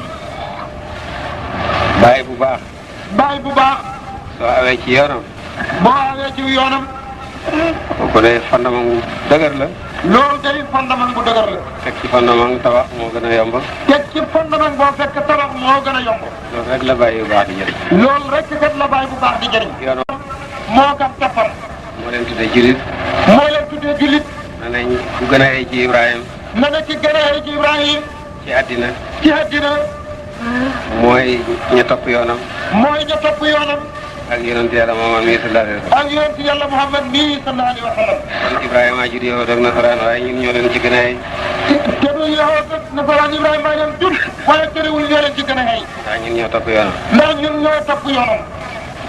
baay bu baax. baay bu baax. soo awee ci yoonam. boo awee ci yoonam. kooku de fondement bu dëgër la. loolu day fondement bu dëgër la. teg ci fondement tabax moo gën a yomb. teg ci fondement boo fekk tabax moo gën a yomb. loolu rek la bàyyi bu baax di jëriñ. loolu rek kat la baay bu baax di jëriñ. yoon moo gam toppam. moo leen tuddee julit. moo leen tuddee julit. na nañ ku gën a yey ci Ibrahima. na ne ci gën a yey ci Ibrahima. ci àddina. ci àddina. mooy ña topp yoonam. mooy ña topp yoonam. ak yonent yàlla Muhammad mii sallallahu alayhi wa sallam. ak yonent yàlla Muhammad mii sallallahu alayhi wa sallam. kon Ibrahima jur yow ak nasaraan waaye ñun ñoo leen ci gën a yey. te du yow ak nasaraan Ibrahima leen jur. waaye terewul ñoo leen ci gën a yey. ndax ñun ñoo topp yoonam. ndax ñun ñoo topp yoonam.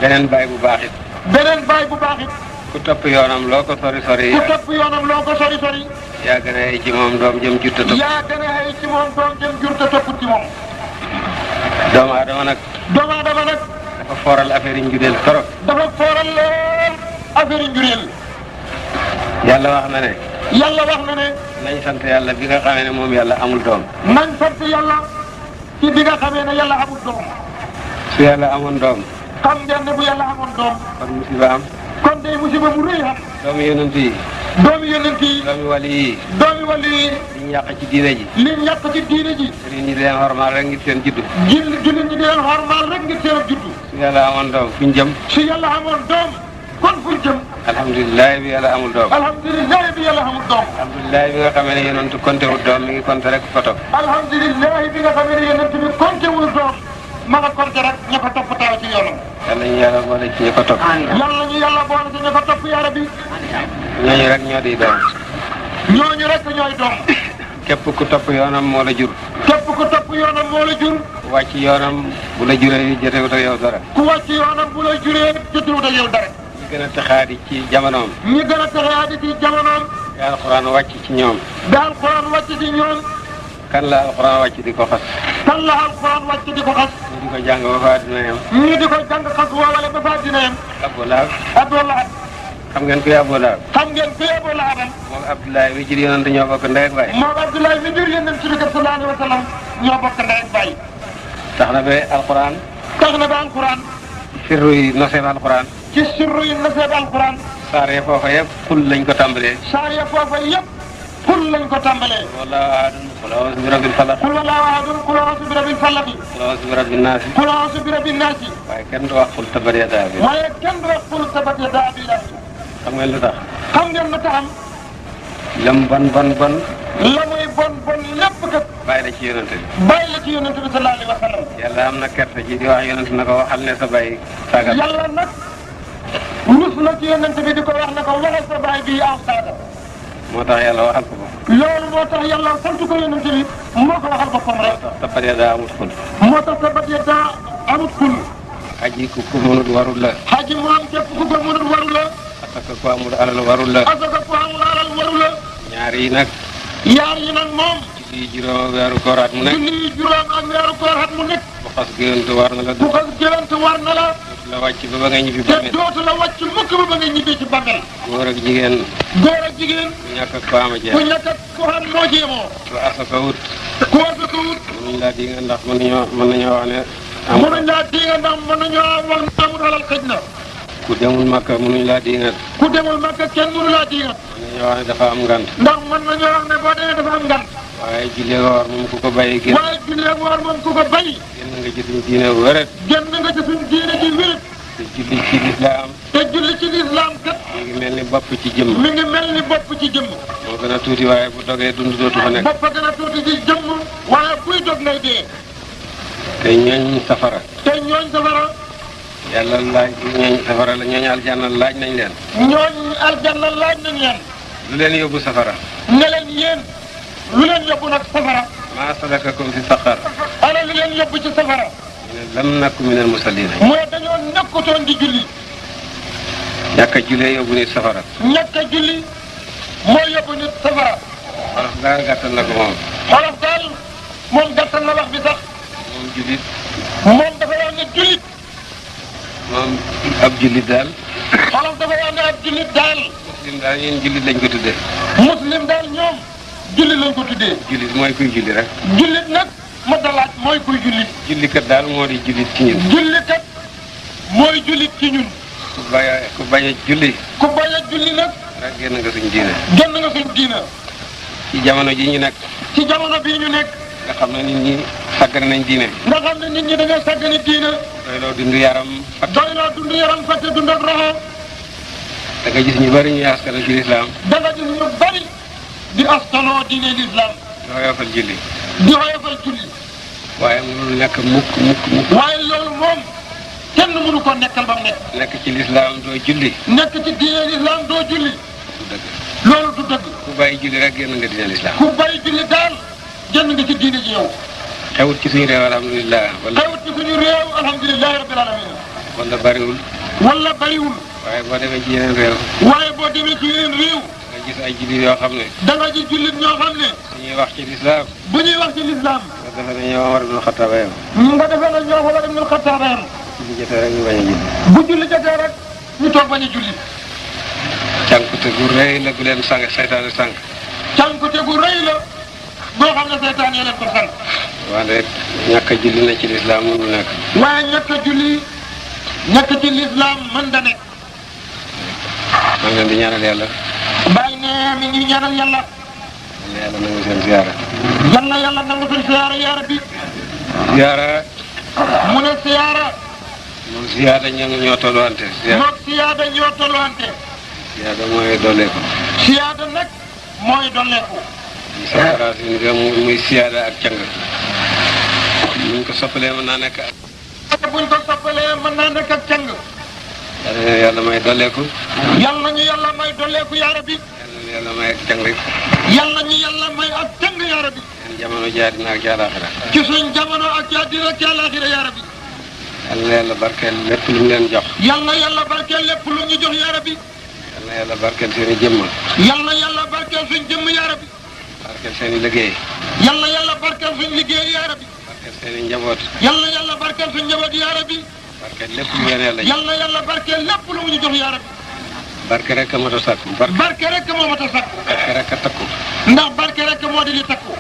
beneen baay bu baax it. beneen baay bu baax it. ku topp yoonam loo ko sori sori. ku topp yoonam loo ko sori sori. yaa gën a yey ci moom doom jëm jur te topp. yaa gën a yey ci moom doom jëm jur te topput ci moom. doomu aadama nag. doomu aadama nag. dafa fooral affaire yi njureel torop. dafa fooral lool affaire njureel. yàlla wax na ne. yàlla wax na ne. nañ sant yàlla bi nga xamee ne moom yàlla amul doom. nañ sant yàlla ci bi nga xamee ne yàlla amul doom. su yàlla amoon doom. xam ngeen ne bu yàlla amoon doom. kon musiba am. kon day musiba mu rëy am. doomu yonent yi. doomu yonent yi. doomu wali yi. doomu wali yi. li ñu yàq ci diine ji. li ñu yàq ci diine ji. nit ñi di leen xormaal rek ngir seen juddu. jullit ñi di leen xormaal rek ngir seen juddu. su yàlla amoon doom fu ñu jëm. su yàlla amoon doom kon fu ñu jëm. alhamdulilah bi yàlla amul doom. alhamdulilah bi yàlla amul doom. alhamdulilah bi nga xamee ne yonent compté wul doom mi ngi compté rek photo. alhamdulilah bi nga xamee ne yonent bi compté wul doom ma nga compté rek ña ko topp taw ci yoonam. yàlla ñu yàlla boole ci ñi ko topp. yàlla ñu yàlla boole ci ña ko topp yaara bi. ñooñu rek ñoo di doom. ñooñu rek ñooy doom. képp ku topp yoonam moo la jur. képp ku topp yoonam moo la jur. wàcc yoonam bu la juree jotewut ak yow dara. ku wàcc yoonam bu la juree jotewut ak yow dara. ñi gën a taxaadi ci jamonoom. ñi gën a taxaadi ci jamonoom. te alxuraan wàcc ci ñoom. da alxuraan wàcc ci ñoom. kan la alxuraan wàcc di ko xas. kan la alxuraan wàcc di ko xas. ñu di ko jàng ba faa dina yem. ñu di ko jàng xas woowale ba faa dina yem. Abu Lahab. Abu Lahab. xam ngeen kuy Abu Lahab. xam ngeen kuy Abu Lahab. moom Abdoulaye bi jur yonent ñoo bokk ndey ak baay. moom Abdoulaye mi jur yonent bi sallallahu alayhi wa sallam ñoo bokk ndey ak baay. tax na ba alxuraan. tax na ba alxuraan. sirru yi noseeb alxuraan. ci sirru yi noseeb alxuraan. saaree foofa yëpp xul lañ ko tàmbalee. saaree foofa yëpp xul lañ ko tàmbalee. wallaahu ahadun qul a'uuzu bi rabbil falaq. qul wallaahu ahadun qul a'uuzu bi rabbil falaq. qul a'uuzu bi rabbin naas. qul a'uuzu bi rabbin naas. waaye kenn du wax qul tabbat yadaa abi. waaye kenn du wax qul tabbat yadaa abi lahab. xam ngeen lu tax. xam ngeen lu taxam. lam bon bon bon. la muy bon bon lépp kat. bàyyi la ci yonent bi. bàyyi la ci yonent bi sallallahu alayhi wa sallam. yàlla am na kersa ci di wax yonent na ko waxal ne sa bàyyi saaga. yàlla nag rus na ci yonent bi di ko wax ne ko waxal sa baay bii aw saaga. moo tax yàlla waxal ko ko. loolu moo tax yàlla sant ko yonent bi moo ko waxal boppam rek. tabbat yadaa amut xul. moo tax tabbat yadaa amut xul. aji ku ko mënut warul la. xaji moom képp ku ko mënut warul la. asaka ku amul alal warul la. asaka ku amul alal warul la. ñaar yi nag. yaar yi nag moom. julli juróom weeru koor at mu nekk. julli juróom ak weeru koor at mu nekk. bu xas géwént war na la. bu xas géwént war na la. dootu la wàcc ba ba nga ñibbi te bàmmeel. dootu la wàcc mukk ba ba nga ñibbi ci bàmmeel. góor ak jigéen. góor ak jigéen. ku ñàkk ak ku am a jeex. ku ñàkk ak ku xam moo jéemoo. ku asaka wut. ku asaka wut. mënuñ laa di nga ndax mën nañoo wax ne. mënuñ laa di nga ndax mën nañoo wax ne amul alal xëj na. ku demul Makka mënuñ laa di nga. ku demul Makka kenn mënu laa di nga. mën nañoo wax ne dafa am ngant. ndax mën nañoo wax ne boo demee dafa am ngant. waaye julli woor moom ku ko bàyyi génn. waaye julli woor moom ku ko bàyyi. génn nga ci suñu diine bu wéret. génn nga ci suñu diine ji wéret. te julli ci lislaam. te julli ci lislaam kat. mi ngi mel ni bopp ci jëmm. mi ngi mel ni bopp ci jëmm. moo gën a tuuti waaye bu dogee dund dootu fa nekk. bopp gën a tuuti ci jëmm. waaye buy jóg ngay dee. te ñooñ safara. te ñooñ safara. yàlla laaj ñooñ safara la ñooñ aljanna laaj nañ leen. ñooñ aljanna laaj nañ leen. lu leen yóbbu safara. ne leen yéen lu leen yóbbu nag safara. maa salakakum fi saqar. ana lu leen yóbbu ci safara. ñu ne lam nakku minal musallina. mooy dañoo nekkutoon di julli. ñàkk a jullee yóbbu nit safara. ñàkk a julli mooy yóbbu nit safara. wolof daal gàttal na ko moom. xolof daal moom gàttal na wax bi sax. moom jullit. moom dafa wax ne jullit. moom ab jullit daal. xolof dafa wax ne ab jullit daal. muslim daal ñun jullit lañ ko tuddee. muslim daal ñoom jullit lañ ko tuddee. jullit mooy kuy julli rek. jullit nag ma dalaat mooy kuy jullit. jullikat daal moo di jullit ci ñun. jullikat mooy jullit ci ñun. ku bañ a julli. ku bañ a julli nag. rek génn nga suñ diine. génn nga suñ diina. ci jamono ji ñu nekk. ci jamono bii ñu nekk. nga xam ne nit ñi sàggane nañ diine. nga xam ne nit ñi dañoo sàggane diina. doyloo dund yaram. doy loo dund yaram fàtte dund ak roxo. da nga gis ñu bari ñuy askanu ci lislaam. da nga gis ñu bari di askanoo diine l'islam. di woyofal julli. di woyofal julli. waaye mënul nekk mukk. waaye loolu moom kenn mënu ko nekkal ba mu nekk. nekk ci lislaam doo julli. nekk ci diine l'islam doo julli. du dëgg. loolu du dëgg. ku bàyyi julli rek génn nga diine lislaam. ku bàyyi julli daal génn nga ci diine ji yow. xewut ci suñu réew alhamdulilah. xewut ci suñu réew alhamdulilahi rabbil alamin. wala bariwul. wala bariwul. waaye boo demee ci yeneen réew. waaye boo demee ci yeneen réew. nga gis ay jullit yoo xam ne. da nga gis jullit ñoo xam ne. suñuy wax ci lislaam. bu ñuy wax ci lislaam. nga defe ne ñoo Omar ibn Xattaab yam. nga defee na ñoo Omar ibn Xattaab yam. julli jotee rek ñu bañ a julli. bu julli jotee rek ñu toog bañ a julli. cànkute gu rëy la gu leen sànq seytaane sànq. cànkute gu rëy la boo xam ne seytaan yi leen ko sànq. wante ñàkk a julli na ci lislaam mënul nekk. waaye ñàkk a julli ñàkk ci lislaam mën da nekk. maa ngi leen di ñaanal yàlla. bàyyi ne mi ngi ñaanal yàlla. yàlla nangu seen ziyaara. yàlla nangu seen siyaara yaa rabbi. ziyaara. mu ne siyaara. moom ziyaada ñoo tolluwante. moom siyaada ñoo tolluwante. ziyaada mooy dolleeku. siyaada nag mooy dolleeku. safara si nga muy siyaada ak càng. buñ ko soppalee mën naa nekk ak. buñ ko soppalee mën naa nekk ak càng. yàlla may dolleeku. yàlla ñu yàlla may dolleeku yaa rabbi. yàlla may ak càng. yàlla ñu yàlla may ak càng yaa rabbi. seen jamono jaadina ak jaalaaxira. ci suñ jamono ak jaadina ak jaalaaxira yaa rabbi. yàlla barkeel lépp lu mu leen jox. yàlla barkeel lépp lu ñu jox yaa rabbi. yàlla barkeel seen i jëmm. yàlla barkeel suñ jëmm yaa rabbi. barkeel seen i liggéey. yàlla barkeel suñ liggéey yaa rabbi. barkeel seen i njaboot. yàlla barkeel suñ njaboot yaa rabbi. barkeel lépp lu ngeen yàlla jox. yàlla barkeel lépp lu mu ñu jox yaa rabbi. barke rek a mat a sakku. barke rek moo mat a sakku. barke rek a takku. ndax barke rek moo di li takku.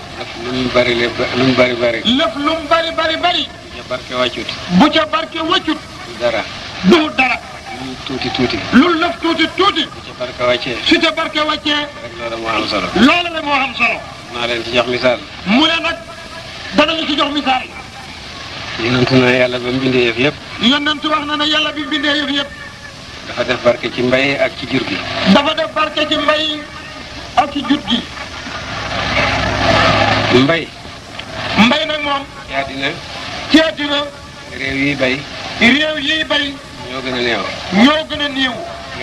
lu mu bari lépp lu mu bari bari. lépp lu mu bari. bu ca barke wàccut. bu ca barke wàccut. du dara. du dara. lu tuuti. lu lëf tuuti. bu ca barke wàccee. su ca barke wàccee. rek loolu moo am solo. loolu la moo am solo. naa leen ci jox misaal. mu ne nag danañu ci jox misaal. yonent na yàlla ba mu bindee yëf yëpp. yonent wax na ne yàlla bi bindee yëf yëpp. dafa def barke ci mbay ak ci jur gi. dafa def barke ci mbay ak ci jur gi. mbay. mbay nag moom. ci àddina. ci àddina. réew yi bay. réew yi bay. ñoo gën a néew. ñoo gën a néew.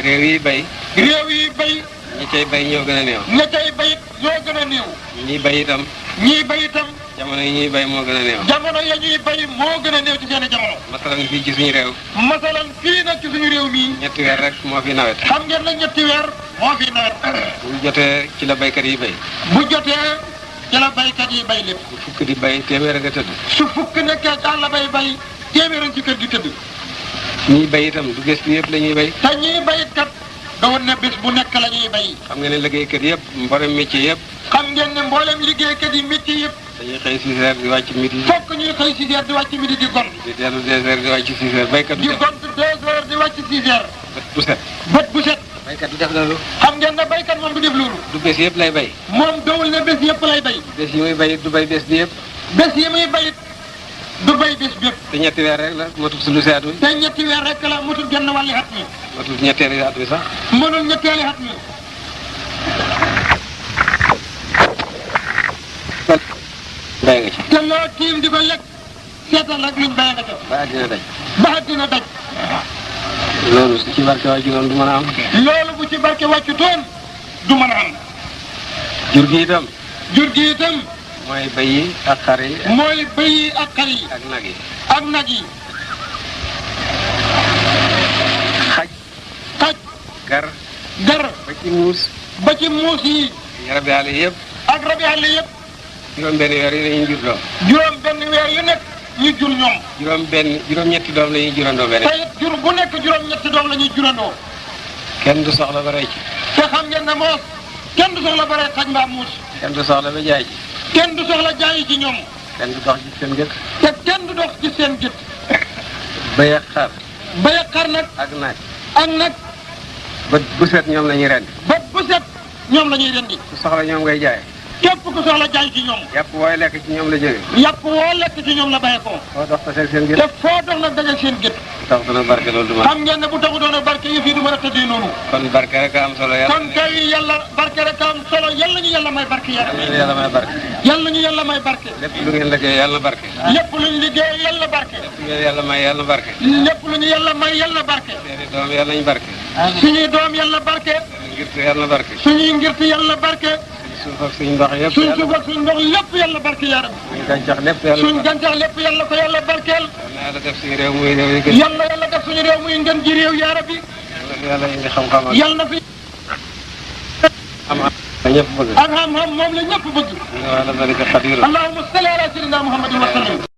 réew yi bay. réew yi bay. ñi cay bay ñoo gën a néew. ña cay bay ñoo gën a néew. ñi bay itam. ñii bay itam. jamono yi ñuy bay moo gën a néew. jamono ya ñuy bay moo gën a néew ci seen jamono. masalan fii ci suñu réew. masalan fii nag ci suñu réew mii. 3 weer rek moo fi nawet. xam ngeen nag 3 weer moo fi nawet. bu jotee ci la baykat yi bay. bu jotee ci la baykat yi bay lépp. bu fukk di bay téeméer nga tëdd. su fukk nekkee ci àll bay téeméeran ci kër gi tëdd. ñiy bay itam du bés bi yëpp la ñuy bay. te ñiy bayit kat dawoon ne bés bu nekk la ñuy bay. xam nga ne liggéeykat yëpp mboolem métier yëpp. xam ngeen ne mboolem liggéeykat yi métier yëpp. dañuy xëy 6 heures di wàcc midi. fokk ñuy xëy 6 heures di wàcc midi di gont. di dellu 2 heures di wàcc 6 heures baykat du di def. gont 2 heures di wàcc 6 heures. bët bu set. bët bu set. baykat du def loolu. xam ngeen ne baykat moom du def loolu. du bés yëpp lay bay. moom dowul ne bés yëpp lay bay. bés yi muy bay du bay bés bi yëpp. bés yi muy bayit du bay bés bépp. te 3 weer rek la matul su lu si at wi. te 2 weer rek la mutul genn wàlli at mi. matul ñetteeli at wi sax. mënul ñetteeli at mi. bay nga ci. te loo tiim di ko lekk seetal rek luñ béy nga ca. ba àddina daj. ba àddina daj. loolu su ci barke wàccu doon du mën a am. loolu bu ci barke wàccu toon du mën a am. jur gi itam. jur gi itam. mooy bëy yi ak xar yi. mooy bëy yi ak xar yi. ak nag yi. ak nag yi. xaj. xaj. gar. gar. ba ci muus. ba ci muus yi. rabi àll yëpp. ak rabi àll yëpp. juróom-benn weer yi dañuy jur doom. juróom-benn weer yu nekk ñu jur ñoom. juróom-ñetti doom la ñuy jurandoo benn. te it jur bu nekk juróom-ñetti doom la ñuy jurandoo. kenn du soxla ba rey ci. te xam ngeen ne moos kenn du soxla ba rey xaj mbaa muus. kenn du soxla ba jaay ci. kenn du soxla jaayi ci ñoom. kenn du dox ci seen gët. te kenn du dox ci seen gët. bëy ak xar. bëy ak xar nag. ak nag. ak nag. bët bu set ñoom la ñuy rendi. bët bu set ñoom la ñuy rendi. ku soxla ñoom ngay jaay. képp ku soxla jaay ci ñoom. yàpp wooy lekk ci ñoom la jóge. yàpp woo lekk ci ñoom la bàyyi ko. foo dox taseel seen gët. te foo dox nag dajal seen gët. tax dana barke loolu du ma. xam ngeen ne bu taxu doon a barke yëf yi du mën a tëddee noonu. kon barke rek a am solo yàlla. kon kay yàlla barke rek a am solo yàlla ñu yàlla may barke yàlla. yàlla may barke. yàlla ñu yàlla may barke. lépp lu ngeen liggéey yàlla na barke. lépp lu ñu liggéey yàlla barke. lépp lu ngeen yàlla may yàlla na barke. lépp lu ñu yàlla may yàlla barke. seeni doom yàlla nañ barke. suñuy doom yàlla barke. suñu ngirte yàlla na barke. suñuy ngirte yàlla barke. suuf ak suñu ndox yëpp suñ suuf ak suñ ndox lépp yàlla barke yaram. suñu gàncax lépp yàlla suñ gàncax lépp yàlla ko yàlla barkeel. yàlla def suñu réew muy réew yi gën. yàlla def suñu réew muy ngën ji réew yaara bi. yàlla indi xam-xam ak. yàlla na fi. xam-xam la ñëpp bëgg. ak xam-xam moom la ñëpp bëgg. allahumma salli ala sayyidina Muhammadin wa sallam.